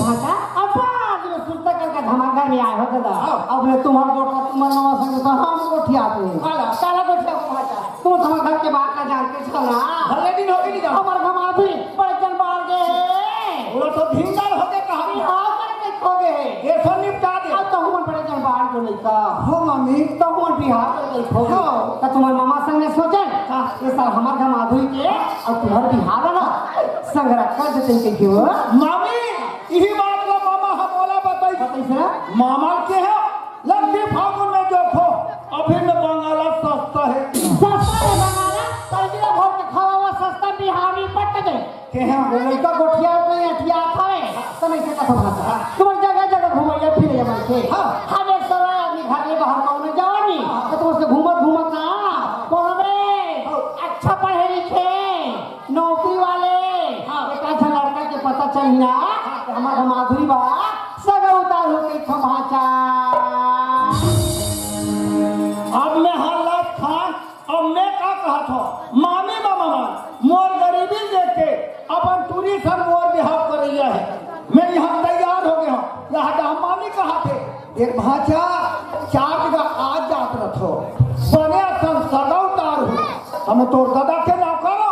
भांचा, अब आज में सुरता करके धमाका में आए हो दादा। हाँ। अब ले तुम्हार गोठा, तुम्हार नवा संग तो हम गोठिया आते हैं। हाँ। काला गोठिया को भांचा। तुम तो हमर घर के बात ना जानते छो ना। भले दिन हो गए नहीं जाओ। हमर घर में अभी बड़े जन बाहर गए हैं। वो तो भिंगल हो गए कहानी। हाँ, कर के खो गए। ये सब निपटा दे। अब तो हमर बड़े जन बाहर को नहीं का। हो मामी। तो हमर बिहार को नहीं खो गए। हाँ। तो तुम्हार मामा संग ने सोचे। हाँ। ये साल हमर घर में अभी के, अब तुम्हार बिहार वाला संग रख कर देते हैं क्यों? मामी, यही बात ला मामा हम बोला बताई। बताई सर। मामा के है, लंबी फागुन में जो खो, अभी में बंगाला सस्ता है। सस्ता है बंगाला, पैदल भर के खावा हुआ सस्ता बिहारी पट गए। के हैं, वो लड़का गोठिया में अठिया था है, तो नहीं से कथो भाषा। तुम्हारी जगह जगह घुमाइए फिर ये मन से। हाँ। हम एक सौ आदमी घर में बाहर कौन में जाओ नहीं, हाँ। तो तुमसे घूमत घूमत ना, कौन में हाँ। अच्छा पढ़े लिखे, नौकरी वाले, हाँ। एक आध लड़का के पता चल ना, हाँ। कि हमारा माधुरी बा, सगा उतार हो गई खमाचा। अब मैं हालात खान, अब मैं का कहत हूँ, मामी मामा मान, मोर गरीबी देख के अपन टूरी सन मोर बिहाव करैया है। मैं यहाँ तैयार हो गया हूँ, यहाँ का मामी कहा थे, देख भांचा, चार जगह आज जात रथो, बने असन सगा उतार हो, हम तोर दादा के नौकर हो।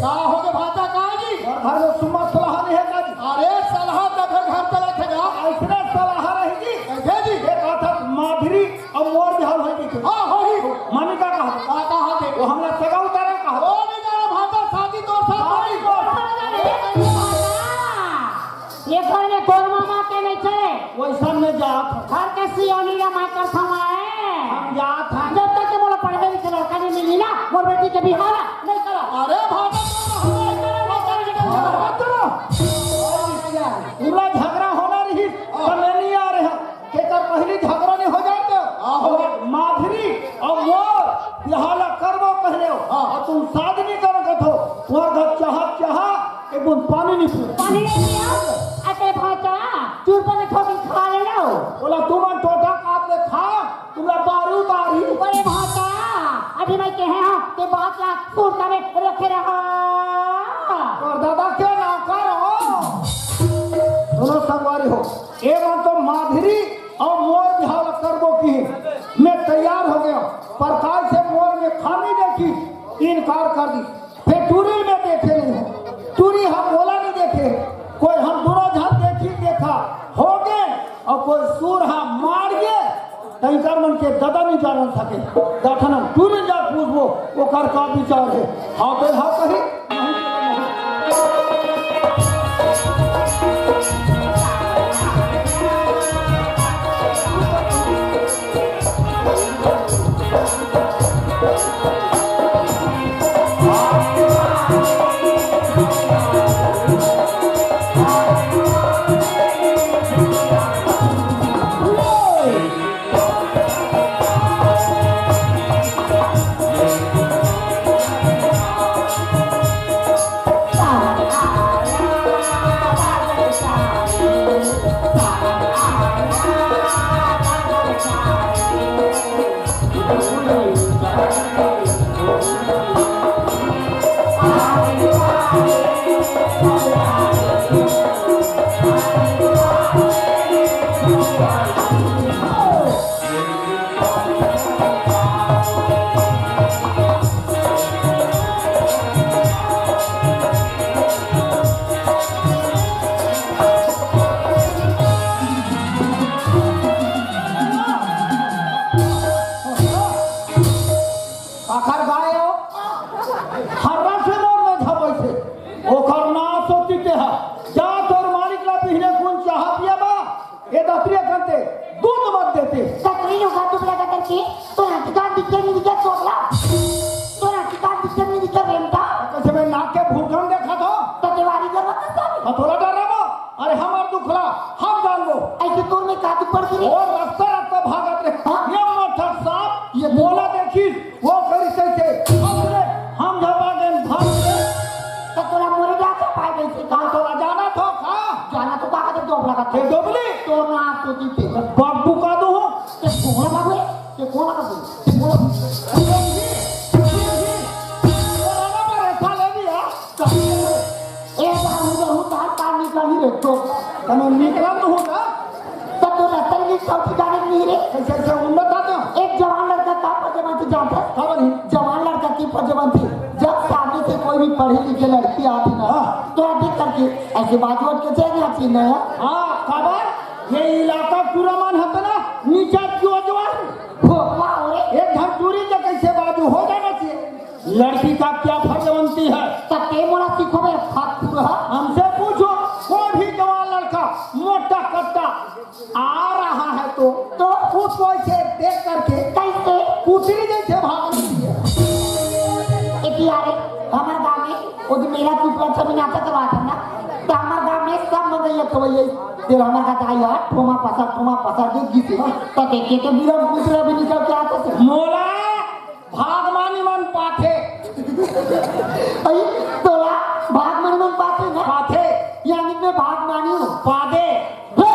का हो गे भांचा, का जी? और घर में सुम्मा सलाह नहीं है का जी? अरे सलाह तब घर चला थे जा। ऐसने सलाह रही जी। कैसे जी? एक हाथ माधुरी अब मोर बिहाव होई कहिथे। हाँ, होही। मामी का कहा? का कहा थे? वो हमला सगा उतारे कहा। ओ नहीं जाना भांचा, शादी तोर साथ होही। ये घर में तोर मामा के नहीं चले। वैसा में जात। घर के सियोनी ला मैं कर थमाए। हम जात हन। जब तक के बोला पढ़े लिखे लड़का नहीं मिली ना, मोर बेटी के बिहाव नहीं करा। अरे भांचा, नहीं करा, नहीं करा, नहीं करा। पूरा झगड़ा होना रही, तो मैं नहीं आ रहे। केकर पहली झगड़ा नहीं हो जाए तो? आहो। माधुरी और मोर बिहाव ला करबो कहले हो। हाँ। और तुम शादी नहीं करो कथो। तुम्हार घर चाहा, चाहा, एक बूंद पानी नहीं पियो। पानी नहीं पिया? अते भांचा, चूर पर ठोकी खा ले लो। बोला, तुम टोटा काट ले खा, तुमला बारू बारी। अरे भांचा, अभी मैं कहे हूँ, ते बात ला सुरता में रखे रहा। और दादा के नौकर हो? सुनो संगवारी हो, ए मन तो माधुरी और मोर बिहाव ला करबो की, मैं तैयार हो गया, पर काय से मोर में खामी देखी, इनकार कर दी। फिर टूरी में देखे नहीं हो, टूरी हम मोला नहीं देखे, कोई हम दोनों झन देखी देखा हो गए, और कोई सूर हम मार गए, तैकर मन के ददा नहीं जानन सके। गठन हम टूरी जा पूछबो, ओकर का विचार है, हाँ तो हाँ कही, जा तोर मालिक ला बिहने कुन चाहा पियाबा, ए दतरिया करते दूध मत देते। दतरी लोग हाथ उबला का करके, तो नाटी कान दिखे नहीं दिखे चोपला। तो नाटी कान दिखे नहीं दिखे रेमटा। कैसे मैं नाक के भूखन देखा था? तो देवारी जरूरत है सब। हथौड़ा डराबो, अरे हमार दुखला, हम जानबो। ऐसे तोर में का दुख पड़ गिरे? और रस्ता रस्ता भागत रहे। हाँ? ये मोटर साहब, ये मोला देखी, वो करी सही से। हम रे, हम झपा गए, भाग गए। तो तोला मोरे जाके पाए गई थी का? तोला जाना था का? जाना तो का कहते डोबला का ये डोबली? तो ना तो जीते। बाबू का दो हो? ये कोला का हुए? ये कोला का हुए? ये कोला का हुए? कोला का हुए? ए बाबू, बहुत हाथ पार निकाली रे तो। तने निकला तो होता। तब तो रतन की चौकी जाने नहीं रे। कैसे, कैसे उन्नत आते हो? एक जवान लड़का का पर जवान थी जानते? का बनी? जवान लड़का की पर जवान थी। जब सामने से कोई भी पढ़ी लिखी लड़की आती ना, हाँ। तो अधिक करके ऐसे बाजू हट के चले जाती ना। हाँ, काबर? ये इलाका पूरा मान हतना, नीचा क्यों जवान? भोपवा हो रे। एक घर दूरी तो कैसे बाजू हो जाना चाहिए? लड़की का क्या फर्ज बनती है? तब ते मोला सिखोबे, फालतू रहा। हमसे पूछो, कोई भी जवान लड़का मोटा कट्टा आ रहा है तो, तो? उसको ऐसे देख करके कैसे? कुतरी जैसे भाग रही है। ए पिया रे, हमार गांव में वो दिन मेला के उपलक्ष्य में नाचा करवा था ना, तो हमार गांव में सब मगैया खवैया, तेरा हमार का दाई है, ठोमा पसा, ठोमा पसा, देख गई थी। तो देखे तो बिरम कुतरा भी निकल के आता था। मोला भागमानी मन पाथे। अई, तोला भागमानी मन पाथे ना? पाथे। यानी मैं भागमानी हूँ। पादे। बे!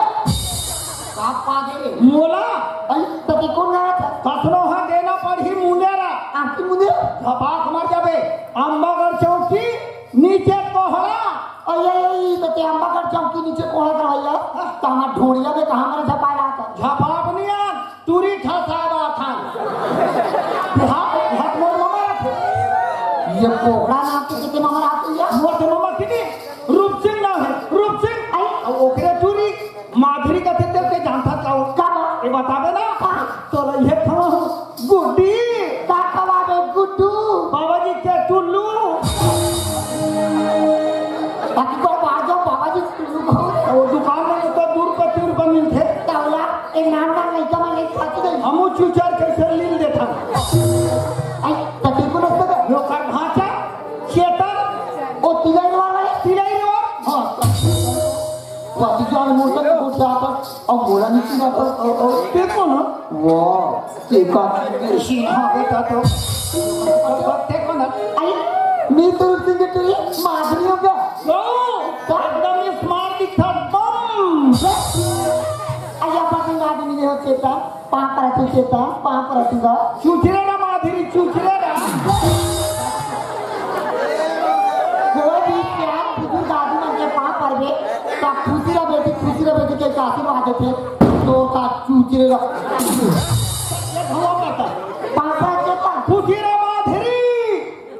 का पादे रे? मोला। अई, तके कोन गाना था? कसनो हा देना पड़ही मुंदेरा। आंटी मुंदेरा? झपाक मर जाबे। अम्बागढ़ चौकी, नीचे कोहरा। अई, अई, अई, तके अम्बागढ़ चौकी नीचे कोहरा करवाइया। हाँ। तो हमार ढोड़िया में कहाँ मरे झपाए रहा था? झपाक नहीं यार। टूरी ठा साहब आथन। बिहार, बिहार मोर ममा रथे। ये कोकड़ा नाम के कितने ममा आते हैं? मोर तो ममा कितने? रूप सिंह नाम है, रूप सिंह। आई। अब ओकरे टूरी माधुरी का थे, तेरे के जानता का हो? का बा? ये बतावे ना? हाँ। तो रही है खवा हूँ, गुड्डी। का खवा बे गुड्डू? बाबा जी के टुल्लू। बाकी को बाहर जाओ, बाबा जी टुल्लू को। वो दुकान में तो दू रुपये, तीन रुपये मिलते। तौला। ए नान नान लइका मन एक साथ गई। हमू चूचर कैसे लील देथन। आई, तकलीफ को नष्ट कर। ओकर भांचा, चेतन। ओ तिलैरवा वाले? तिलैरवा? हाँ। वादी जान मोटा को उठा था, अब मोला नहीं चिना था। ओ, ओ, देखो ना। वाह, ये का सिंहा बेटा तो। देखो ना। आई, मी तो सिंह तेरी माधुरी हो गया। एकदम smart दिखता, बम। अय्या, पसंद आदमी नहीं हो चेता। पाँव परत हूँ चेता, पाँव परत हूँ गा। चुचरे ना माधुरी, चुचरे ना। कोई भी प्यार बुजुर्ग आदमी मन के पाँव परबे, त खुशी रह बेटी, खुशी रह बेटी के आशीर्वाद देथे। तो का चुचरे रह। ये धुआं पता। पाँव परत चेता। खुशी रह माधुरी।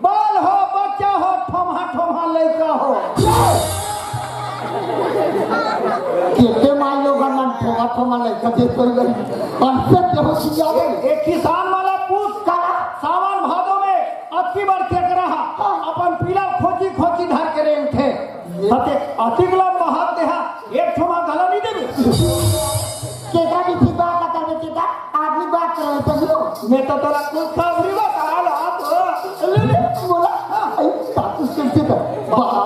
बाल हो, बच्चा हो, ठोम्हा ठोम्हा लइका हो। केते माई लोगन मन ठोम्हा ठोम्हा लइका दे तो गई। अंसे देहो सिया गई। एक किसान वाला पूछ का सावन भादो में अतकी बार केकरा हा अपन पीला खोची खोची धर के रेंगथे। अते अतिक लंबा हाथ देहा, एक ठोम्हा घला नहीं देबे। केकरा भी ठीक बात ना करबे, केकरा आदमी बात करे, समझो? मैं तो तोला कुछ खबरी बता रहा तो। ले, ले, बोला। आई, ताकू से सीधा। बता,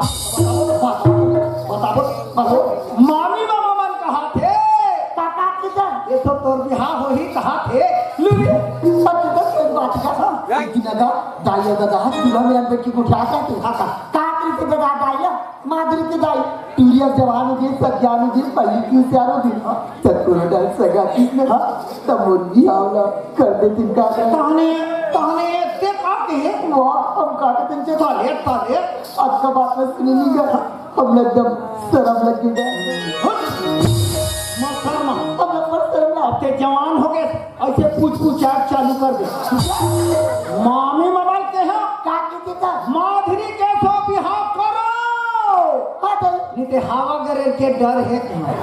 बता, बता, बता। मामी मामा मन कहा थे। काका किधर? ये तो तोर बिहाव होही कहा थे। ले, ले। अब तो कोई बात का था। एक दिन अगा, दाई अगा, दाई, दूल्हा मेरा बेटी को उठा के, काका। काकी से दादा, दाई, माधुरी के दाई, टूरिया जवान हो गई, सज्ञान हो गई, पढ़ी की होशियार हो गई। हाँ, चतुर डाल सगा किसने? हाँ, तब मुर्गी आवला कर दे तिनका। ताने, ताने, ते का कहे? वाह, हम का के तिनके ताले, ताले। आज का बात में सुनी नहीं गया। हम लोग एकदम शर्म लग गया। हट! मत शर्मा। हम लोग पर शर्म ना। अब ते जवान हो गए। ऐसे पूछ पूछ आज चालू कर दे। मामी ममल के हैं? का की थी तो? माधुरी के सो बिहाव करो। हाँ तो? नहीं ते हवा गरेर के डर है कहाँ?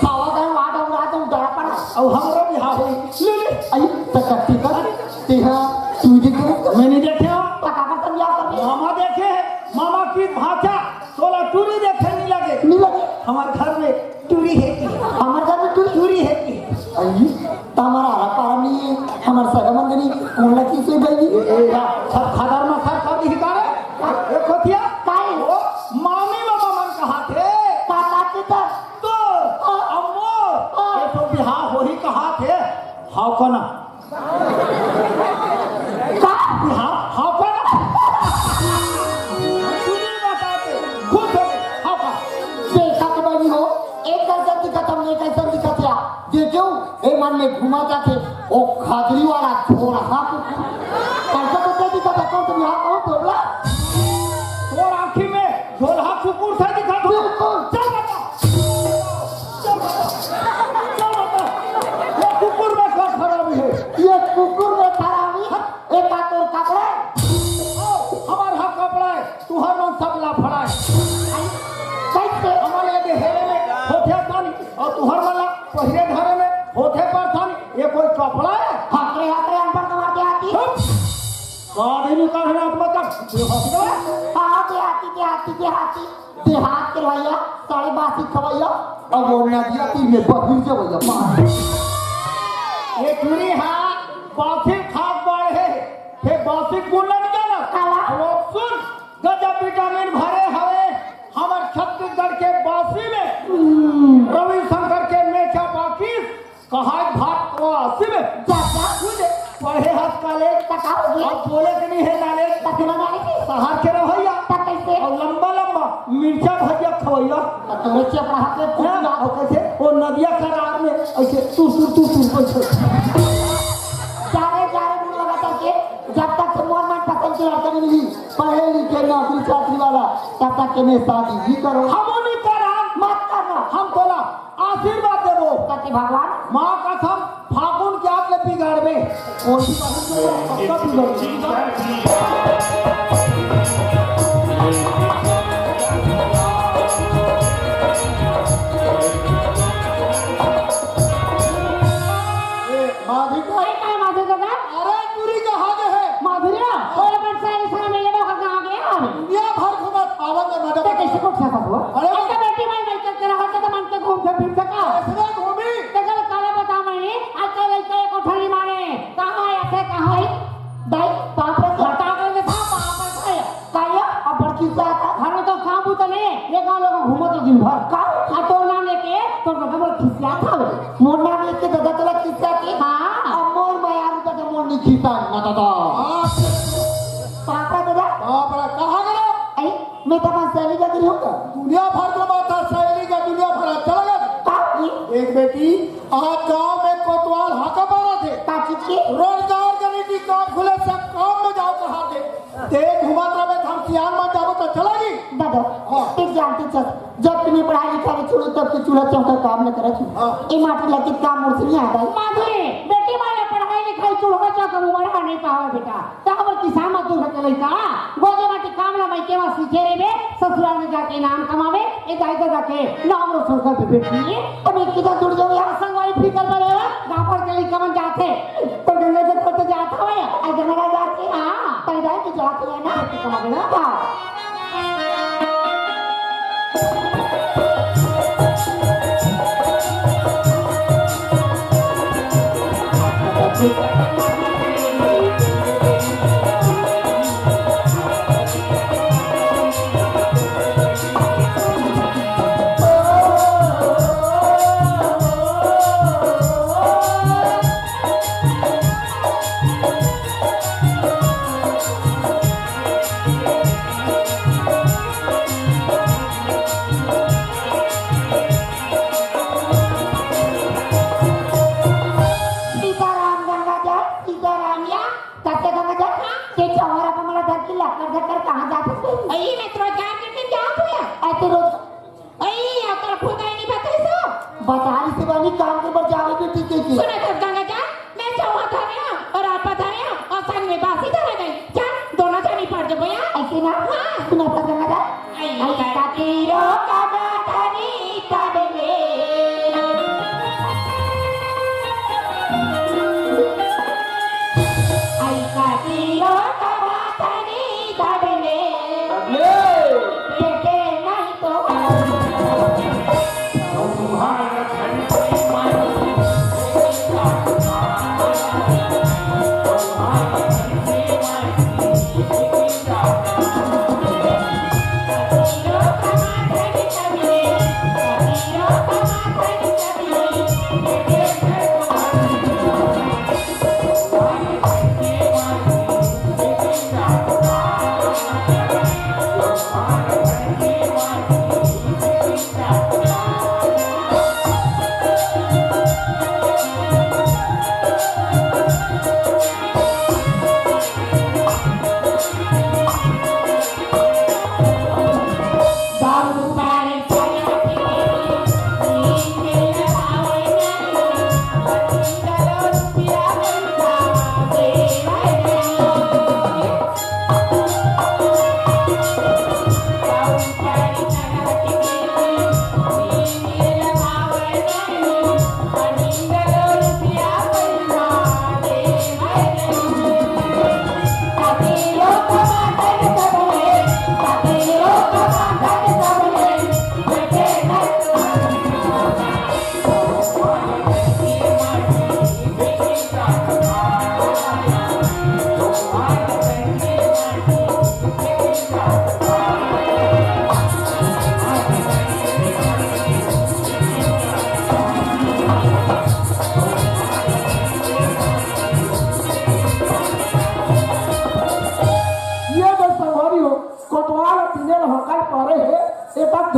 हवा का वाट हम रात हम डरा पड़ा। अब हमरो बिहाव होई। ले ले। आई तो कत्ती कर। ते हाँ, तू देखे? मैं नहीं देखे हूँ। पका कर तुम क्या कर रहे? मामा देखे हैं। मामा की भांचा। तोला टूरी हमर घर में टूरी हे कि? हमर घर में टूरी, टूरी हे कि? अई, त हमर आरा पारा में हमर सगा मन के नहीं, कोन ला किसे बनी? ए, ए, या, सब खदर में सर कर दी का रे? ए, कोथिया? काई? ओ, मामी मामा मन कहा थे। का, का के तर? तो, अम्मो, हाँ। ये तो बिहाव होही कहा थे। हाव का ना? का? हाव, हाव का ना? सुनील बता के, खुश हो गए। हाव का? देखा तो बनी हो, एक कैसन दिखत हमने, कैसन दिखत या। देखो, ए मन में घुमा जाथे, ओ खादरी वाला छोरा, हाँ, कुकुर। कैसे तो दे दिखत है, कौन तुम यहाँ कौन तोड़ला? तोर आँखी में झोलहा कुकुर से दिखत हो। बिल्कुल। चल बता। चल बता। चल बता। ये कुकुर में का खराबी है? ये कुकुर में खराबी? हाँ। एक बात और कपड़ा है। ओ, हमार हा कपड़ा है। तुहर मन सब लाफड़ा है। आई, कैसे? हमारे ये हेरे में होठे तानी और तुहर मन ला पहिरे धरे में होठे पर तानी। ये कोई कपड़ा है? हकरे, हकरे अनपढ़ गंवार देहाती। चुप। गाड़ी निकाल रहा आत्मा का। हाँ, देहाती, देहाती, देहाती। देहात के भैया, साढ़े बासी खवैया, अब वो नदिया तीर में बहिर जवैया, मार। ये टूरी हा, बासी खात बाढ़े, हे बासी गुलन का ना? काला? अब वो सुन, गजब विटामिन भरे हवे, हमर छत्तीसगढ़ के बासी में। हम्म। रविशंकर के मेचा बाकिस, कहा भात को आसिम। चाचा। तुझे पढ़े हाथ काले। त का हो गया? अब बोले के नहीं है नाले। त केना नाले के? शहर के रहो या। त कैसे? और लंबा लंबा मिर्चा भजिया खवैया। त तोरे चपड़ा हाथ में फूट हाँ, ना। और कैसे? वो नदिया करार में ऐसे तू, तू, तू, तू, तू, तू। जा रे, जा रे, मुंह लगा करके, जब तक से मोर मन पसंद के लड़का नहीं मिली, पढ़े लिखे नौकरी चाकरी वाला, तब तक के मैं शादी ही करो। हम नहीं करा। मत करना। हम तोला आशीर्वाद देबो। कति भगवान? माँ कसम, फागुन के आग ले बिगाड़बे। कौन सी बात है? पक्का बिगाड़बे। ए, माधुरी का? अरे, काय माधुरी का? अरे, टूरी कहाँ गए है? माधुरी, हाँ। ओए, अपन सारी सारी मिले, वो कहाँ गए हैं? दुनिया भर घूमत, आवा तो मजा। ते कैसे को सकत हो? अरे, अरे, तो बेटी माई मिलके तेरा हाथ तो मन के घूम के फिर सका। ऐसे घूमी। ते चल, काला बता मैं, आज तो लइका एक उठानी मारे। कहाँ है, ऐसे कहाँ है? दाई, बाप रे, हटा कर ले था, बाप रे, था। काया, अब बड़की से आता। घर में तो काम होता नहीं, ये गाँव लोग घूमत हो दिन भर। का? आ तो ना लेके, तो ना बोल खिसिया था। मोर नाम लेके दादा तोला खिसियाथे? हाँ। अब मोर मयारू दादा मोर नहीं खिसियाय ना दादा। बाप रे दादा। बाप रे, कहाँ गया? आई, मैं तो अपना सहेली का गिरी हूँ का? दुनिया भर को माता सहेली का दुनिया भर चला गया। का? देख बेटी, आज गांव में कोतवाल हाका मारा थे। का चीज के? रोजगार गारंटी काम खुले, सब काम में जाओ कहा थे। ते घुमत रहे, हम सियान मत जाबो त चला जी। दादा, हाँ। एक जानती चल, जब तुम्हें पढ़ाई लिखाई में छोड़ो, तब तो चूल्हा चौका काम न करत हूँ। हाँ। ए माटी लगे काम मोर से नहीं आता है। माधुरी, बेटी वाले पढ़ाई लिखाई छोड़ो, चौका उमर का नहीं पावे बेटा। तो हमर किसान मजदूर के लइका, गोजे माटी काम ला मइके मा सीखे रहिबे, ससुराल में जाके नाम कमावे, ए दाई ददा के नाम रोशन कर दे बेटी। तो मैं किधर जुड़ जाऊँ यार? संगवारी फिकर में रहे, गाँव भर के लइका मन जाथे। तो गंगा जल पर तो जात हवय। अरे गंगा जात हे? हाँ। पैदल तो जात हे ना। हाँ। सीताराम गंगाधर, सीताराम या, कते गंगाधर? हाँ? के चौरा पे मला धर के लकर धकर कहाँ जात हस? अई, मैं तो रोजगार के दिन जात हूँ या। ऐसे रोज अई, अतरा खुदाई नहीं बताई सो। बताई से बानी काम के बर जावे के ठीक है की। सुना था गंगाधर, मैं चौहा धरे हूँ और आप धरे हूँ और संग में बासी धरे गई। चल, दोनों जनी पड़ जबो या। ऐसे ना? हाँ। सुना था गंगाधर। अई, अई, का तीरो का गाथनी तब में। अई, का तीरो का गाथनी तब में। तब में। बेटे नहीं तो।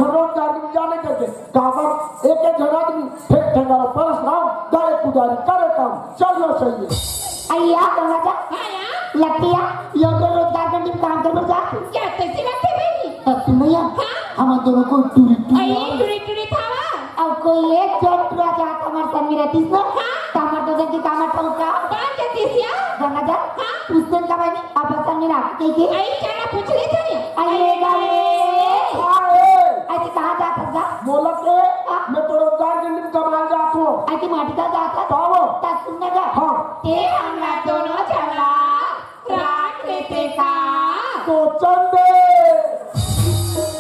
रोजगार मिल जाने करके, काबर एक एक झन आदमी फेंक ठंगारा परस राम, गाय पुजारी करे काम, चलना चाहिए। अइया, गंगा जा, हाँ, या। लतिया, या तो रोजगार गंडी में काम कर जा। क्या तैसी लगथे भाई? तब सुन भैया, हाँ। हमन दोनों को टूरी टूरी अई, टूरी टूरी थावा। अब कोई एक झन टूरा जात हमर संग में रहतिस ना, हाँ। त हमर दो झन के काम ठौका। बात जतिस या। गंगा जा, हाँ। पूछतेन का भाई, अब संग में राख के के? अई, क्या ना पूछ ले थे? अई, ये गावे। हाँ, ए। अई, कहाँ जात हस गा? मोला के, हाँ। मैं तो रोजगार के लिए कमाए जात हूँ। अई, माटी का जात हस? का वो? त सुन ना गा। हाँ। ते हमला दोनों झन ला राख लेते का? तो चंदे,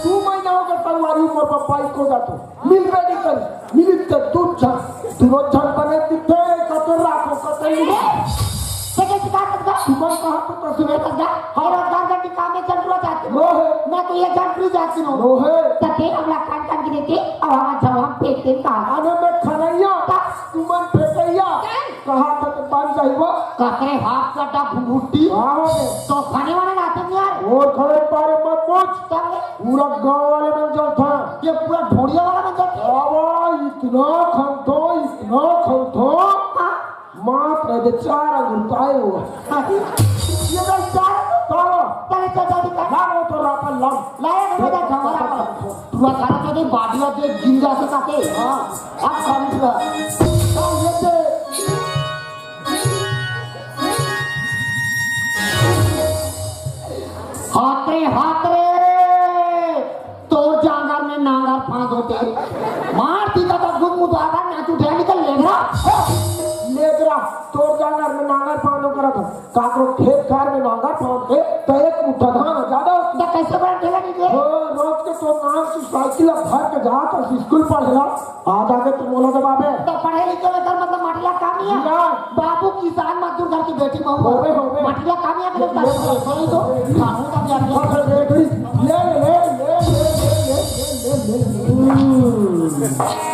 दू महीना हो गया संगवारी, मोर पप्पा इसको जातो मिलबे नहीं करी, मिलित के दू झन, दुनो झन बने दिखते, कते राखो, कते नहीं। ते के शिकार कर दो। तुमन कहाँ तो कर सुने कर दो। ये रोजगार का काम में चल रहा जाती हूँ। लो है। मैं तो ये झन टूरी जाती हूँ। लो है। तते हमला कान कान की देती, अब हम जवाब फेंकते का। अरे मैं खनैया, का? तुमन फेंकैया। चल। कहा था तो बन जाइबो। कतरे हाथ का डा घुघुटी। हाँ। तो खाने वाले लाते नहीं यार। वो खड़े बारे मत पूछ। तब पूरा गांव वाले मन जलथे। ये पूरा ढोड़िया वाला मन जलथे। बाबा, इतना खंथो, इतना खंथो। हाँ। मात्र दे चार अंगुर पाए हो। ये तो चार। बाबा। चले चल जल्दी कर। ना वो तो रापन लम। लाया ना बजा घंगरा पर। तू अठारह चौदह बाडिया दे गिर जा सकता थे। हाँ। अब कम पूरा। तो ये दे। हाथ रे, हाथ रे, तोर जांगर में नांगर फांद होते। मार दी का तो गुद मुदारा ना तू ढेर निकल लेगरा। लेगरा, तोर जांगर में नांगर फांद हो करा था। काकरो खेत खार में नांगर फांद के तो एक मुट्ठा धान ज्यादा होती। तो कैसे बड़ा ढेला निकले? ओ, रोज के तो नांग से साइकिल भर के जात हस स्कूल पढ़ेला। आ जाके तू मोला दबाबे। तो पढ़े लिखे में कर मतलब माटिला काम नहीं है। ना। बाबू किसान मजदूर घर की बेटी बहू। होवे, होवे। माटिला काम नहीं है, मतलब ले, ले, ले, ले। तो खानू का भी आदमी। ले, ले, ले, ले।